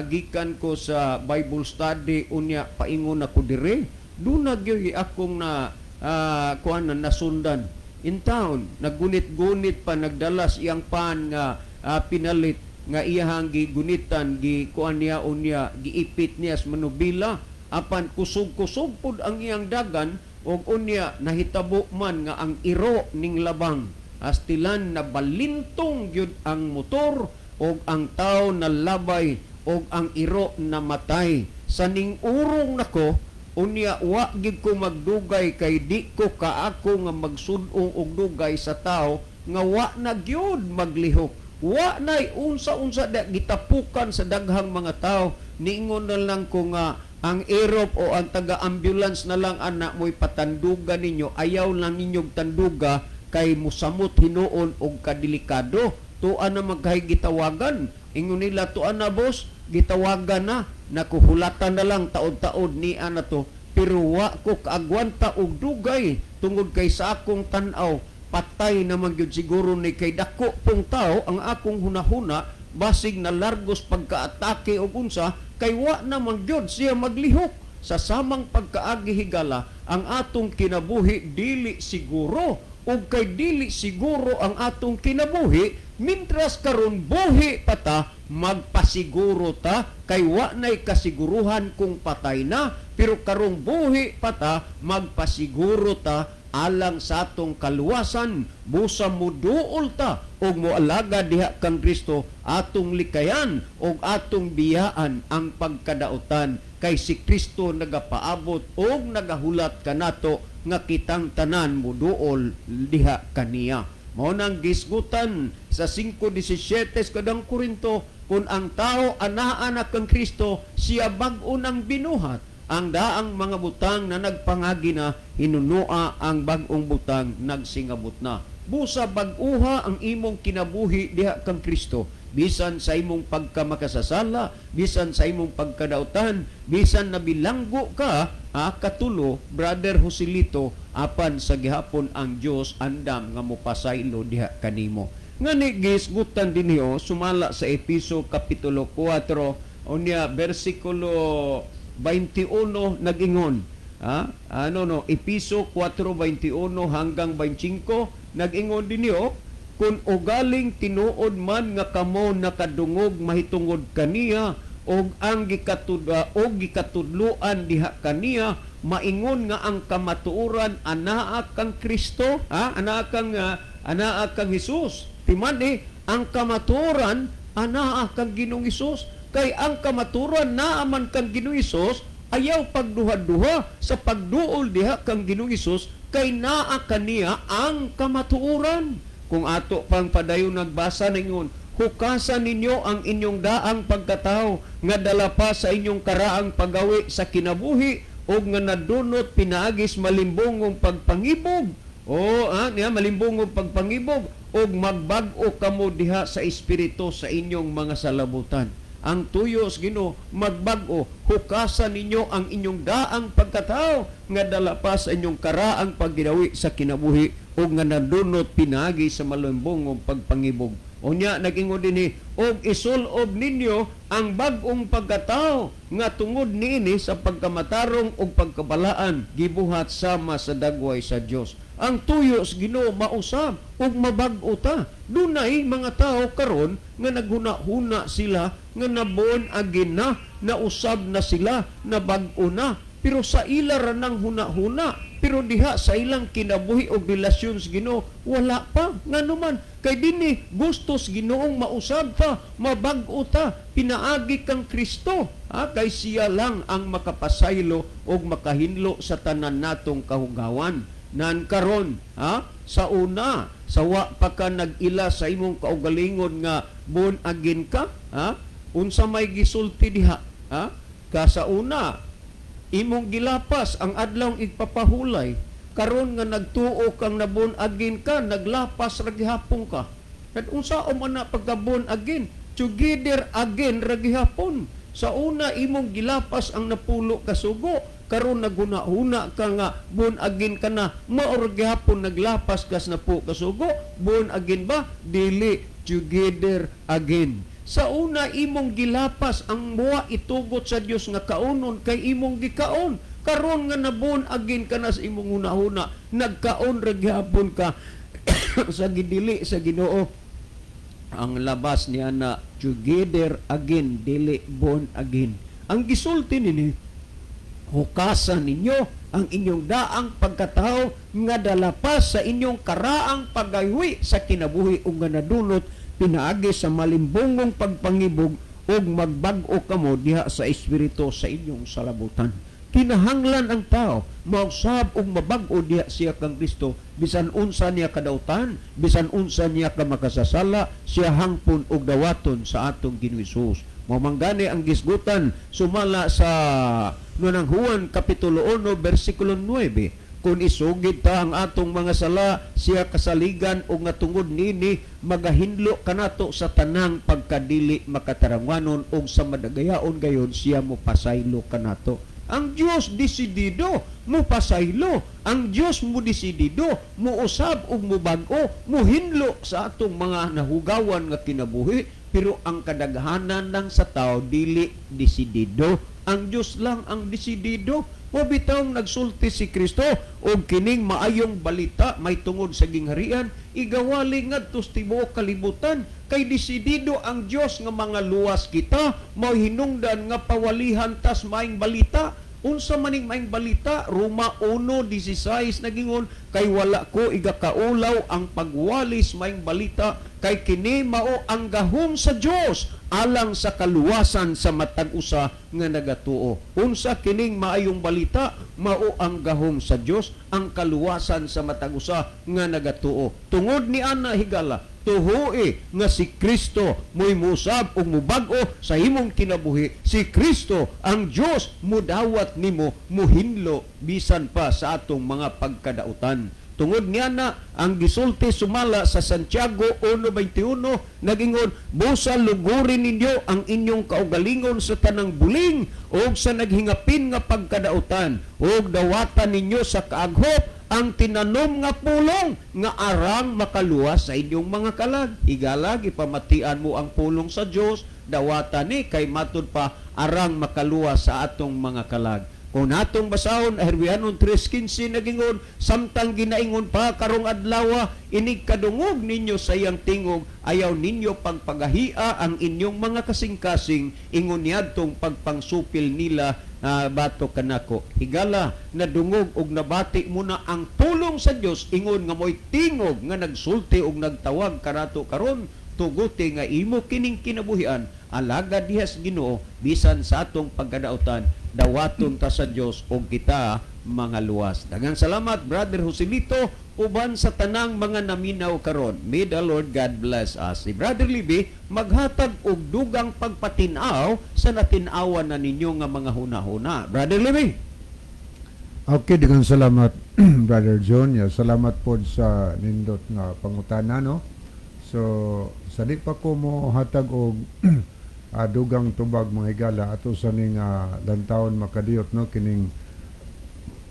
Speaker 2: gikan ko sa Bible study, unya paingon ako dire, duna gyud akong na kuan na nasundan in town, naggunit-gunit pa, nagdalas iyang pan nga pinalit nga iyahang gigunitan, gi kuan niya, unya giipit niya sa manubila, apan kusog-kusog pud ang iyang dagan. Og unya nahitabo man nga ang iro ning labang, astilan na balintong gyud ang motor og ang tao nalabay og ang iro namatay. Sa ning urong nako, unya wa gid ko magdugay kay di ko kaako nga magsud-ong og dugay sa tao nga wa na gyud maglihok, wa nay unsa-unsa da gitapukan sa daghang mga tao. Niingon na lang ko nga ang Europe o ang taga-ambulance na lang ana mo'y patanduga ninyo, ayaw lang ninyong tanduga kay musamot hinuon og kadelikado. Tuan na magkay gitawagan, ingon nila, "Tuan na, boss, gitawagan na." Nakuhulatan na lang taod-taod ni ana to, pero wa ko kaagwanta og dugay tungod kay sa akong tan-aw patay naman gyud siguro ni, kay dako pong tao. Ang akong hunahuna, basig na largos pagkaatake og unsa, kay wa naman gyud siya maglihok. Sa samang pagkaagi, higala, ang atong kinabuhi dili siguro, ug kay dili siguro ang atong kinabuhi, mintras karon buhi pa ta, magpasiguro ta, kay wa nay kasiguruhan kung patay na. Pero karong buhi pa ta, magpasiguro ta alang sa atong kaluwasan. Busa muduol ta ug moalaga diha kang Kristo, atong likayan ug atong biyaan ang pagkadautan, kay si Kristo nagapaabot ug nagahulat kanato nga kitang tanan muduol diha kaniya. Mao nang gisgutan sa 5:17 sa kadang Korinto, kung ang tao anaa na kang Kristo, siya bag-o ng binuhat. Ang daang mga butang na nagpangagi na, hinunua ang bag-ong butang nagsingabot na. Busa bag-uha ang imong kinabuhi diha kang Kristo. Bisan sa imong pagkamakasasala, bisan sa imong pagkadautan, bisan nabilanggo ka, katulo, Brother Joselito, apan sa gihapon ang Dios andam nga mopasaylo diha kanimo. Ngani gisgutan dinhi o sumala sa Episo kapitulo 4 unya bersikulo 21, nagingon, ano no, Episo 4:21 hanggang 25, nagingon dinhi o, "Kung ugaling tinuod man nga kamo nakadungog mahitungod kaniya og ang og gikatudloan diha kaniya, maingon nga ang kamatuoran anaa kang Kristo," ha, anaa kang Hesus. Timan eh, ang kamatuoran anaa kang Ginoong Hesus. Kay ang kamatuoran naa man kang Ginoong Hesus, ayaw pagduha-duha sa pagduol diha kang Ginoong Hesus, kay naa kaniya ang kamatuoran. Kung ato pang padayon nagbasa ningon, "Hukasan ninyo ang inyong daang pagkatao nga dala pa sa inyong karaang pagawi sa kinabuhi ug nga nadunot pinaagis malimbongong pagpangibog O niya malimbong og pagpangibog ug magbag-o kamo diha sa espiritu sa inyong mga salabutan. Ang tuyo sa Ginoo, magbag-o, hukasan ninyo ang inyong daang pagkatao nga dala pa sa inyong karaang paggidawi sa kinabuhi ug nga nadunot pinaagi sa malimbong pagpangibog. Unya nag-ingon dinhi, og isulob ninyo ang bag-ong pagkatao nga tungod niini sa pagkamatarong ug pagkabalaan gibuhat sama sa dagway sa Dios. Ang tuyo sa Ginoo, mausab ug mabag-o ta. Dunay mga tao karon nga naghuna-huna sila nga na-born again na, nausab na sila, nabag-o na. Pero sa ila ra nang huna-huna, pero diha sa ilang kinabuhi og relasyon sa Ginoo, wala pa. Ngano man? Kay dinhi gusto sa Ginoong mausab ta, mabag-o ta pinaagi kang Kristo. Ha? Kay siya lang ang makapasaylo og makahinlo sa tanan natong kahugawan. Nan karon, ha? Sa una, sa wa pa ka nag-ila sa imong kaugalingon nga born again ka, ha? Unsa may gisulti diha, ha? Ka sa una, imong gilapas ang adlawng igpapahulay. Karon nga nagtuo kang na-born again ka, naglapas ra gihapon ka. Kad unsa man na pagka born again? Together again ra gihapon. Sa una, imong gilapas ang napulo ka sugo. Karon naghuna-huna ka nga born again ka na, mao ra gihapon naglapas kas napulo ka sugo. Born again ba? Dili, together again. Sa una, imong gilapas ang muwa itugot sa Dios nga kaunon kay imong gikaon. Karon nga na-born again ka na sa imong hunahuna, nagkaon ra gihapon ka sa gidili sa Ginoo. Ang labas niya na together again, dili born again. Ang gisulti nini, hukasan ninyo ang inyong daang pagkatao nga dala pa sa inyong karaang pagaywi sa kinabuhi ug nga nadunot pinaagi sa malimbongong pagpangibog ug magbag-o kamo diha sa espiritu sa inyong salabutan. Kinahanglan ang tao mausab ug mabag-o diha siya kang Kristo, bisan unsa niya kadautan, bisan unsa niya ka makasasala, siya hangpon og dawaton sa atong Ginoo Hesus. Mao man gani ang gisgutan sumala sa Nunang Juan kapitulo 1 bersikulo 9: "Kung isugid ta ang atong mga sala, siya kasaligan ug nga tungod nini magahinlo kanato sa tanang pagkadili makatarangwanon, ug sa madagayaon gayon siya mopasaylo kanato." Ang Dios desidido mopasaylo. Ang Dios mo desidido muusab ug mubag-o, muhinlo sa atong mga nahugawan nga kinabuhi, pero ang kadaghanan lang sa tao dili desidido. Ang Dios lang ang desidido. Mao bitawng nagsulti si Kristo, "Og kining maayong balita may tungod sa gingharian igawali ngadto sa tibuok kalibutan," kay desidido ang Dios nga mga luwas kita. Mao hinungdan nga pawalihan tas maayong balita. Unsa maning maayong balita? Roma 1:16 nagingon, "Kay wala ko igakaulaw ang pagwalis maayong balita, kay kini mao ang gahom sa Dios alang sa kaluwasan sa matag usa nga nagatuo." Unsa kining maayong balita? Mao ang gahom sa Dios, ang kaluwasan sa matag usa nga nagatuo. Tungod ni ana, higala, tuhui nga si Kristo mo'y musab ug mubag-o sa imong kinabuhi. Si Kristo ang Dios mudawat nimo, muhinlo bisan pa sa atong mga pagkadautan. Tungod niya na ang gisulti sumala sa Santiago 1:21, nagingon, "Busa lugurin ninyo ang inyong kaugalingon sa tanang buling ug sa naghingapin nga pagkadautan, ug dawatan ninyo sa kaaghop ang tinanom nga pulong nga arang makaluwas sa inyong mga kalag." Higala, gipamatian mo ang pulong sa Dios, dawatan ni kay matud pa arang makaluwas sa atong mga kalag. Kung natong basahon, Herbreanon 3:15 nagingon, "Samtang ginaingon pa karong adlaw, inig kadungog ninyo sa iyang tingog, ayaw ninyo pagpagahia ang inyong mga kasing-kasing ingon niadtong pagpangsupil nila batok kanako." Higala, nadungog og nabati mo na ang pulong sa Dios, ingon nga mo'y tingog nga nagsulti og nagtawag kanato karon, tuguti nga imo kining kinabuhian alagad diha sa Ginoo bisan sa atong pagkadautan, dawaton ta sa Dios og kita mga luwas. Daghang salamat, Brother Joselito, uban sa tanang mga naminaw karon. May the Lord God bless us. Si Brother Libby maghatag og dugang pagpatin-aw sa natin-awan na ninyo nga mga huna-huna. Brother Libby.
Speaker 3: Okay, daghang salamat, Brother John. Yeah, salamat po sa nindot nga pangutana, no. So, sa di pa ko mo hatag og dugang tubag, mga higala, ato sa ning lantawon makadiyot, no, kining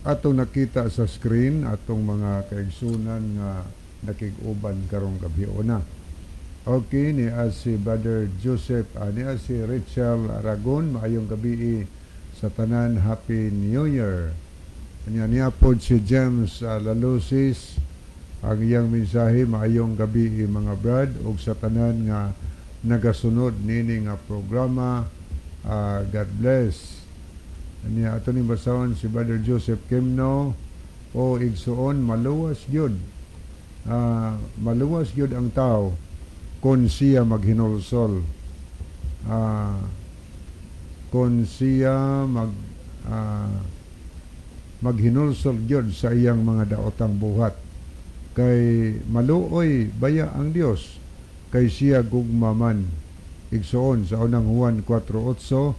Speaker 3: atong nakita sa screen, atong mga kaigsunan nga nakig-uban karong gabi una. Okay, ni si Brother Joseph, ni si Rachel Aragon, maayong gabi sa tanan, Happy New Year. Anya niya po si James Lalusis, ang iyang mensahe, maayong gabi mga brad ug sa tanan nga nagasunod nini nga programa, God bless. Anya ato ning basahon si Brother Joseph Kimno, o igsuon, maluwas gyud. Maluwas gyud ang tao kung siya maghinulsol. Kung siya maghinulsol gyud sa iyang mga daotang buhat. Kay maluoy baya ang Dios kay siya gugma man. Igsuon, sa unang Juan 4:8,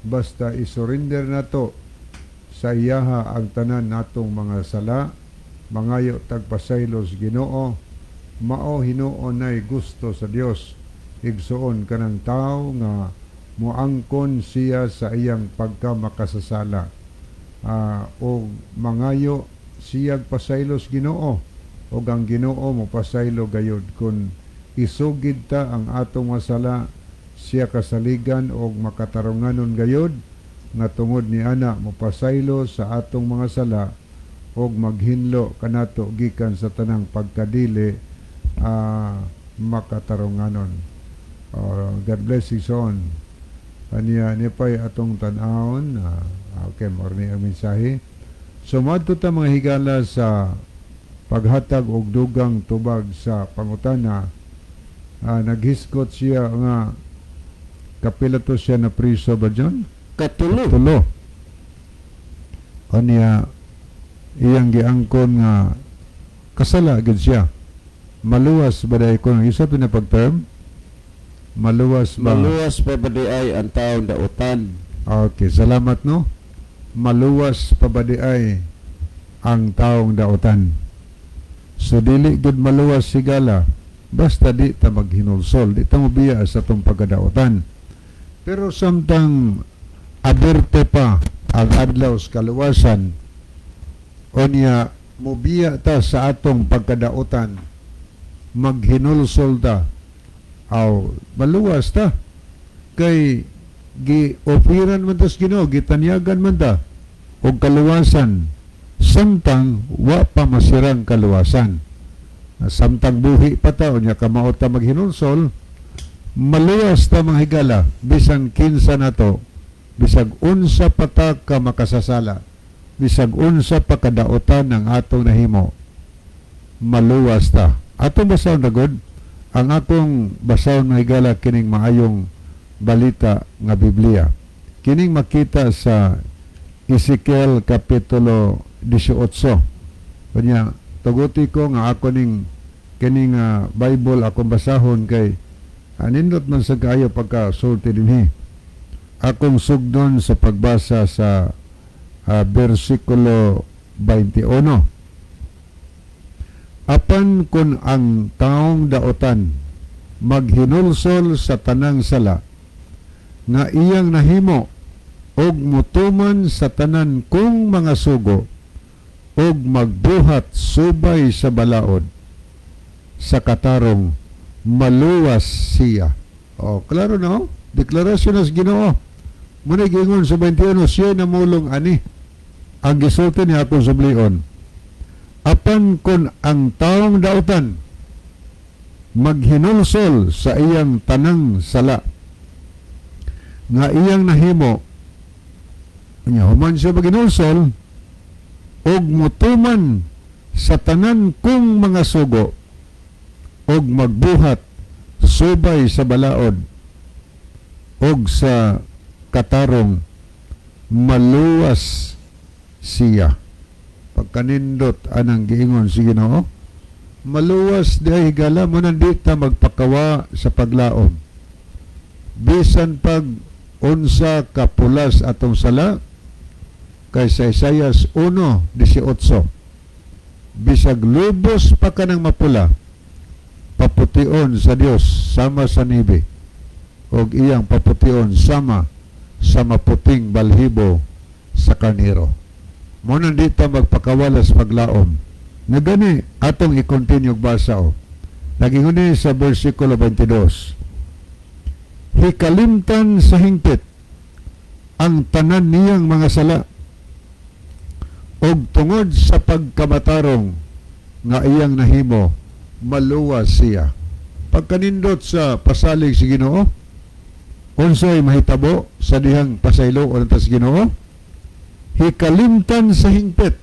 Speaker 3: basta isurrender nato sa iyaha ang tanan natong mga sala, mangayo tagpasaylo sa Ginoo, mao hinuon nay gusto sa Dios. Igsuon, kanang tao nga moangkon siya sa iyang pagkamakasasala o mangayo siyag pasaylo sa Ginoo ug ang Ginoo mopasaylo gayud. Kun isugid ta ang atong masala, siya kasaligan og makatarunganon gayud nga tungod ni ana mopasaylo sa atong mga sala og maghinlo kanato gikan sa tanang pagkadili makatarunganon. God bless you son. Aniya ni pay atong tan-awon. Okay, mao ni ang mensahe. So moadto ta, mga higala, sa paghatag og dugang tubag sa pangutana. Naghisgot siya nga kapila to siya na priso ba, John?
Speaker 2: Katulo.
Speaker 3: Tulo. Anya iyang giangkon nga kasala gid siya. Maluwas ba dai ko isa pinapag-term? Maluwas ba?
Speaker 2: Maluwas pa ba di ay ang taong dautan?
Speaker 3: Okay, salamat, no. Maluwas pa ba di ay ang taong dautan? So dili gud maluwas, higala, basta di ta maghinulsol, di ta mobiya sa atong pagkadautan. Pero samtang aberte pa ang adlaw sa kaluwasan, unya mobiya ta sa atong pagkadautan, maghinulsol ta, aw maluwas ta kay gi-opiran man tas Ginoo, gitanyagan man ta og kaluwasan samtang wa pa masirang kaluwasan. Samtang buhi pa ta, unya kamao ta maghinulsol, maluwas ta, mga higala, bisan kinsa nato, bisag unsa pa ta ka makasasala, bisag unsa pa kadautan ang atong nahimo, maluwas ta. Atong basahon na gud ang akong basahon, mga higala, kining maayong balita nga Biblia. Kining makita sa Ezekiel kapitulo 18. Kanya tuguti ko nga ako ning kining Bible akong basahon kay anindot man sa kaayo pagka sulti dinhi. Akong sugdon sa pagbasa sa bersikulo 21. Apan kun ang taong daotan maghinulsol sa tanang sala nga iyang nahimo og mutuman sa tanan kong mga sugo og magbuhat subay sa balaod sa katarong, maluwas siya. Oh, klaro na, oh. Deklarasyon na sa Ginoo. Muna giingon sa 21, siya namulong ani. Ang gisulti niya akong sublion. Apan kun ang taong dautan maghinulsol sa iyang tanang sala nga iyang nahimo, nya human siya maghinulsol og mutuman sa tanan kong mga sugo og magbuhat subay sa balaod og sa katarong, maluwas siya. Pagkanindot anang giingon si Ginoo, maluwas diay, higala mo nang di ta magpakawa sa paglaom. Bisan pag unsa kapulas atong sala. Kay sa Isaias 1:18, bisag lubos pa ka ng mapula, papution sa Dios sama sa niebe, og iyang papution sama sa maputing balhibo sa karnero. Mao nang di ta magpakawalas paglaom. Na gani atong i-continue basa o. Nagingon ni sa versikulo 22. Hikalimtan sa hingpit ang tanan niyang mga sala og tungod sa pagkamatarong nga iyang nahimo, maluwas siya. Pagkanindot sa pasalig si Ginoo, unsay mahitabo sa dihang pasayloon ta sa Ginoo? Hikalimtan sa hingpit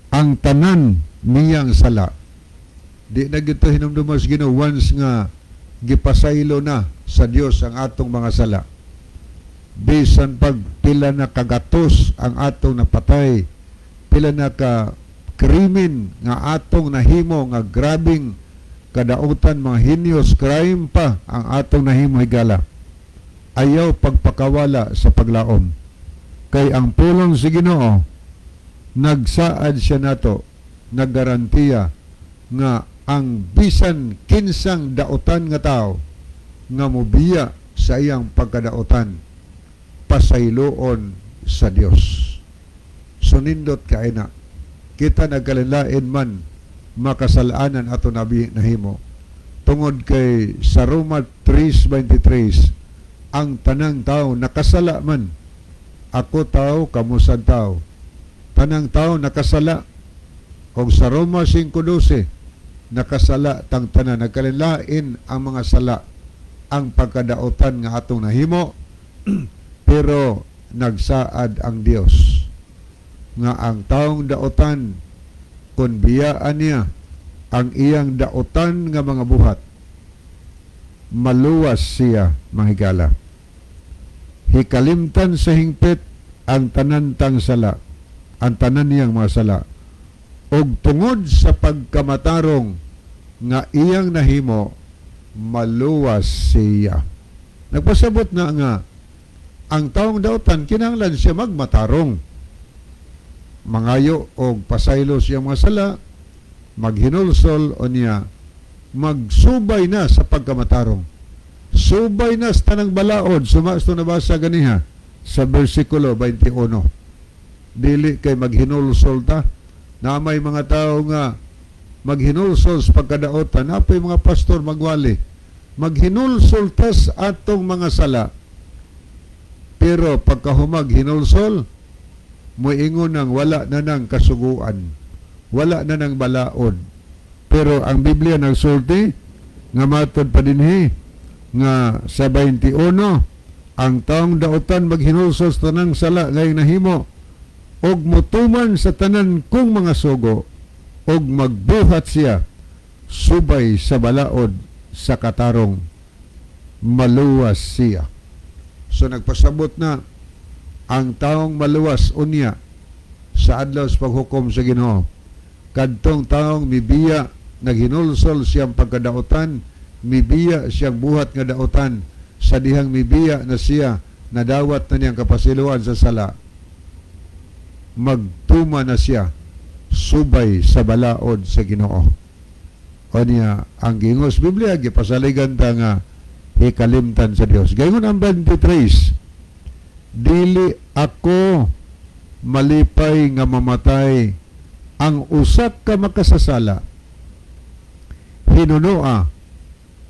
Speaker 3: ang tanan niyang sala. Di na gito hinumduman sa Ginoo once nga gipasaylo na sa Dios ang atong mga sala. Bisan pag pila na kagatos ang atong napatay, pila na ka krimen nga atong nahimo nga grabing kadautan, mga heinous crime pa ang atong nahimo, higala. Ayaw pagpakawala sa paglaom. Kay ang pulong si Ginoo, nagsaad siya nato, naggarantiya nga ang bisan kinsang dautan nga tao nga mobiya sa iyang pagkadautan, pasayloon sa Dios. Sunindot kay na kita nagkalain man makasalanan ato nabi nahimo, tungod kay sa Roma 3:23, ang tanang tao nakasala man. Ako tao, kamo sad tao, tanang tao nakasala. Og sa Roma 5:12, nakasala tang tanan. Nagkalain ang mga sala, ang pagkadautan nga atong nahimo, pero nagsaad ang Dios nga ang taong dautan, kung biyaan niya ang iyang dautan nga mga buhat, maluwas siya, mga higala. Hikalimtan sa hingpit ang tanan tang sala, ang tanan niyang mga sala, ug tungod sa pagkamatarong nga iyang nahimo, maluwas siya. Nagpasabot na nga ang taong dautan, kinahanglan siya magmatarong, mangayo og pasaylo siya mga sala, maghinulsol o niya magsubay na sa pagkamatarong, subay na sa tanang balaod, suma sa nabasa ganiha sa versikulo 21. Dili kay maghinulsol ta na may mga tao nga maghinulsol sa pagkadaotan. Napoy mga pastor magwali, maghinulsol tas atong mga sala, pero pagkahumag hinulsol, moingon nang wala na nang kasuguan, wala na nang balaod. Pero ang Biblia nagsulti nga matod pa dinhi nga sa 21, ang taong dautan maghinulsol sa tanang sala nga iyang nahimo og mutuman sa tanan kong mga sugo og magbuhat siya subay sa balaod sa katarong, maluwas siya. So nagpasabot na ang taong maluwas unya sa adlaw sa paghukom sa Ginoo, kadtong taong mibiya, naghinulsol siyang pagkadautan, mibiya siyang buhat nga dautan. Sa dihang mibiya na siya, nadawat na niyang kapasiluan sa sala, magtuma na siya subay sa balaod sa Ginoo. O niya ang gingos Biblia, gipasaligan ta nga hikalimtan sa Dios. Gayon ang 23, dili ako malipay nga mamatay ang usa ka makasasala. Hinunoa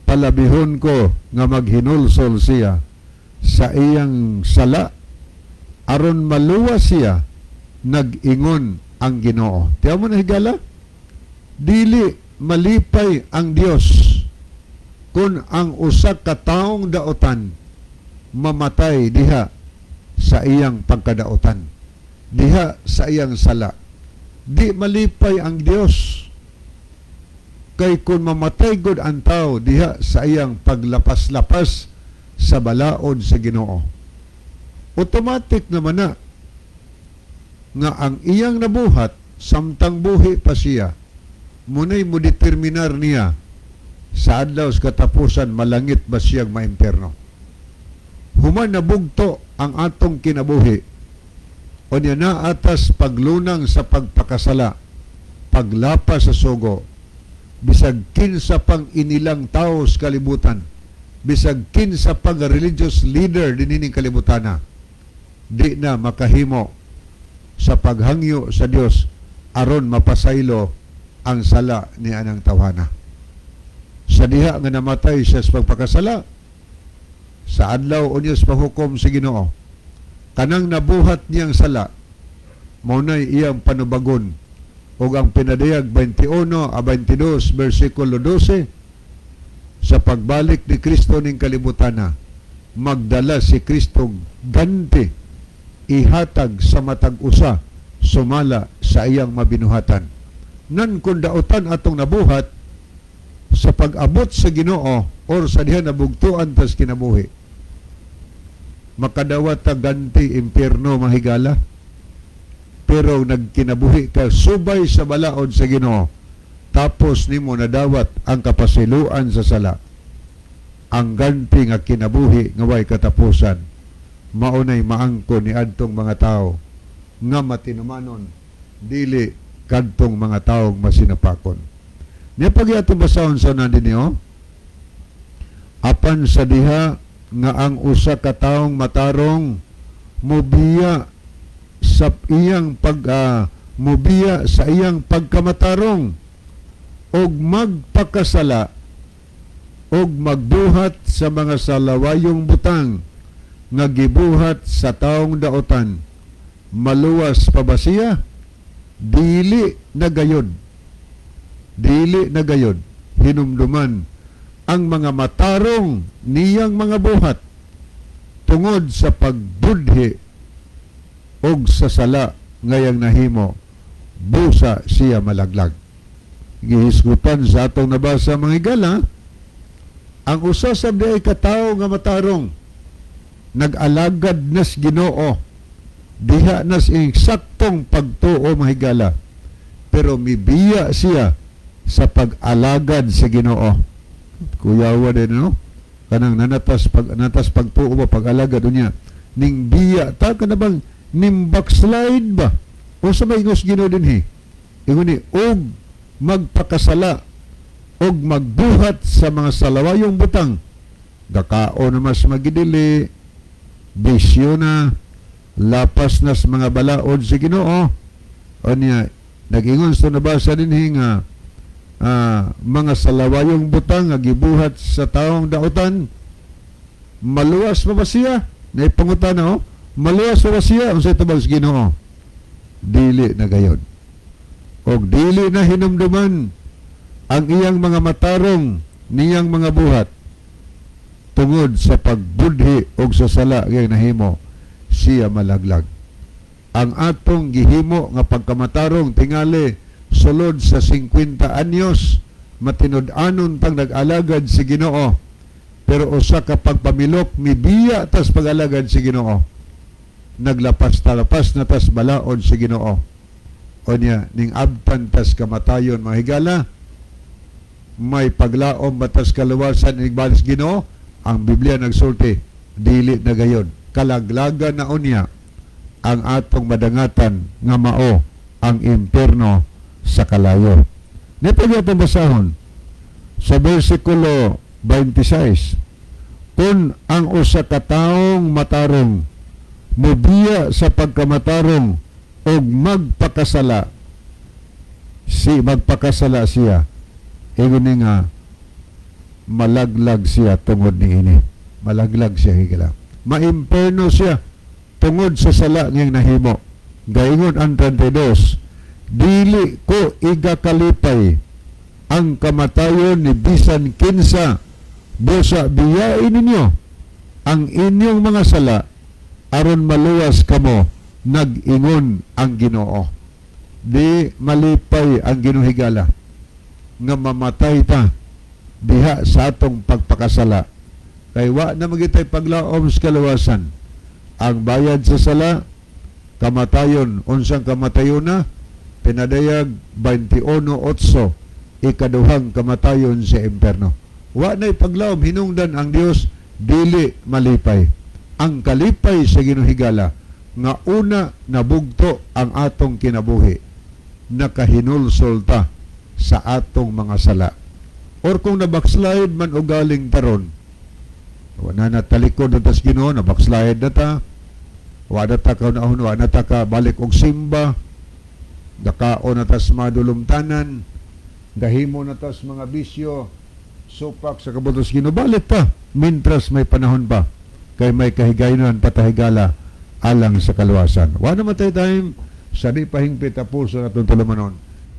Speaker 3: palabihon ko nga maghinulsol siya sa iyang sala aron maluwas siya, nag-ingon ang Ginoo. Tiyaw mo na, higala, dili malipay ang Dios kung ang usa ka taong daotan mamatay diha sa iyang pagkadaotan, diha sa iyang sala. Di malipay ang Dios kay kung mamatay gud ang tao diha sa iyang paglapas-lapas sa balaod sa Ginoo, automatic naman na nga ang iyang nabuhat samtang buhi pa siya munay mo determinar niya sa adlaw sa katapusan malangit ba siyang maimperno. Human nabugto ang atong kinabuhi, Unya naa tas paglunang sa pagpakasala, paglapas sa sugo, bisag kinsa pang inilang tao sa kalibutan, bisag kinsa pang religious leader dinining kalibutana, di na makahimo sa paghangyo sa Dios aron mapasaylo ang sala ni anang tawhana. Sa diha nga namatay siya sa pagpakasala, sa adlaw unya sa paghukom sa Ginoo, kanang nabuhat niyang sala, mao nay iyang panubagon. Ug ang Pinadayag 21 a 22 bersikulo 12, sa pagbalik ni Kristo ning kalibutana, magdala si Kristo ganti, ihatag sa matag usa sumala sa iyang mabinuhatan. Nan kung dautan atong nabuhat sa pag-abot sa Ginoo or sa diha nabugtuan tas kinabuhi, makadawat ta ganti impierno, mahigala. Pero nagkinabuhi ka subay sa balaod sa Ginoo, tapos nimo nadawat ang kapasiluan sa sala, ang ganti nga kinabuhi nga way katapusan, maunay maangko ni adtong mga tao nga matinumanon, dili kadtong mga taong masinapakon. Niya pag atong basahon sa nandin niyo, apan sa diha nga ang usa ka taong matarong mubiya sa iyang pagkamatarong og magpakasala og magbuhat sa mga salawayong butang nga gibuhat sa taong daotan, maluwas pa ba siya? Dili na gayod, dili na gayod. Hinumduman ang mga matarong niyang mga buhat tungod sa pagbudhi og sa sala ngayang nahimo, busa siya malaglag. Gihisgutan sa atong nabasa, mga higala, ang usa sa diay ka tawo nga matarong, nag-alagad nas Ginoo, diha nas eksaktong pagtuo, mahigala, pero mibiya siya sa pag-alagad sa Ginoo. Kuyawa din, no? Kanang nanatas pag natas pagtuo ba, pag-alagad, unya ning biya ta, kana bang ning backslide ba? O sa may ingos Ginoo dinhi, ingon ni og magpakasala og magbuhat sa mga salawayong butang, gakaon na mas magidili, bisyo na, lapas na sa mga balaod sa Ginoo. Unya nag-ingon sa nabasa dinhi nga mga salawayong butang nga gibuhat sa taong dautan, maluwas pa ba siya? Naipangutana, oh, maluwas pa ba siya? Unsay tubag sa Ginoo? Dili na gayon. Og dili na hinumduman ang iyang mga matarong niyang mga buhat tungod sa pagbudhi og sa sala nga nahimo, siya malaglag. Ang atong gihimo nga pagkamatarong tingali sulod sa 50 anyos, matinud-anon tang nag-alagad si Ginoo, pero usa ka pagpamilok, mibiya tas pag-alagad si Ginoo, naglapas talapas na tas balaod si Ginoo, unya ning abtan tas kamatayon, mga higala, may paglaom ba tas kaluwasan igbalik Ginoo? Ang Biblia nagsulti, dili na gayon. Kalaglagan na unya ang atong madangatan nga mao ang impierno sa kalayo. Nito atong basahon sa versikulo 26. Kung ang usa ka taong matarong mubiya sa pagkamatarong og magpakasala, si magpakasala siya, ingon ni nga malaglag siya tungod niini. Malaglag siya, higala. Maimperno siya tungod sa sala niyang nahimo. Gaingon ang 32, dili ko igakalipay ang kamatayon ni bisan kinsa, busa biyain ninyo ang inyong mga sala aron maluwas kamo, nag-ingon ang Ginoo. Di malipay ang Ginoo, higala, nga mamatay ta diha sa atong pagpakasala, kay wa na magitay paglaom sa kaluwasan. Ang bayad sa sala, kamatayon. Unsang kamatayon na? Pinadayag 21:8, ikaduhang kamatayon sa imperno. Wa na'y paglaom. Hinungdan ang Dios dili malipay. Ang kalipay sa Ginoo, higala, Nga una nabugto ang atong kinabuhi, nakahinulsol ta sa atong mga sala. Or kung na-backslide man o galing taron, wala na talikod na tas Ginoo, na-backslide na ta, wa na ta kaunahon, wa na ta ka balik og simba, gakaon na tas madulumtanan, gahimo na tas mga bisyo, supak sa kabutos Ginoo, balik ta, mintras may panahon pa, kay may kahigayonan patahigala alang sa kaluwasan. Wa na matay time, sa di pahingpit a puso natong tulumanon,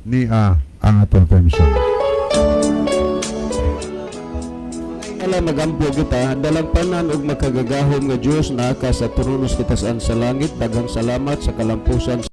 Speaker 3: ni a ang atong theme song.
Speaker 2: Ala, magampo kita. Dalagpanan og makagagahom nga Dios na ka sa trono sa kitasan sa langit, daghang salamat sa kalampusan.